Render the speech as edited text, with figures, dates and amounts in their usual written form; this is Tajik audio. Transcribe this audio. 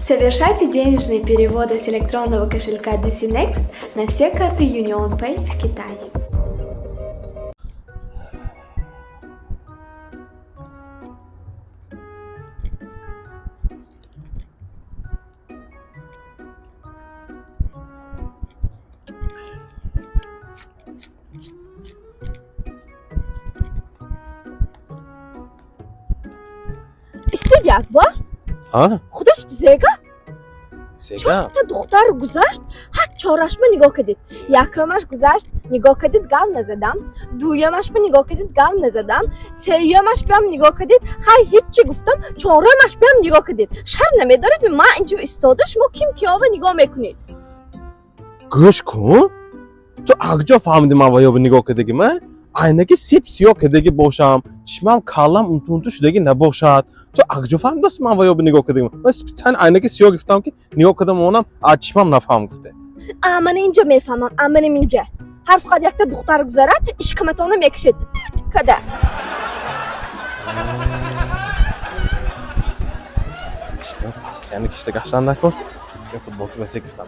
Совершайте денежные переводы с электронного кошелька DC Next на все карты UnionPay в Китае. Истед, як бор. А? Худаш зега. Сега? Чорта духтар гузашт, ҳар чорашма нигоҳ кардид. Якумаш гузашт, нигоҳ кардид, гап назадам. Дуюмашма нигоҳ кардид, гап назадам. Сеюмаш биям нигоҳ кардид, хай, ҳиччи гуфтам. Чорумаш биям нигоҳ кардид. Шарм намедоред? Ман инҷо истода, шумо ким киёва нигоҳ мекунед? Гӯш кун, ту акҷо фаҳмиди ман ва ёба нигоҳ кардагӣ? Ма айнаки сип сиёҳ кардагӣ бошам, чишмам каллам унтунту шудагӣ набошад. Ту акҷо фаҳмидост ман ва ёба нигоҳ кардагӣ? Ман специально айнаки сиёҳ гирифтам, ки нигоҳ кардам, онам аз чишмам нафаҳм гуфте. А мана инҷо мефаҳмам. А манам инҷа ҳар фақат якта духтар гузарад, ишкаматона мекашед када. Яъне кишта гаштан накун, футболка васе гирифтам.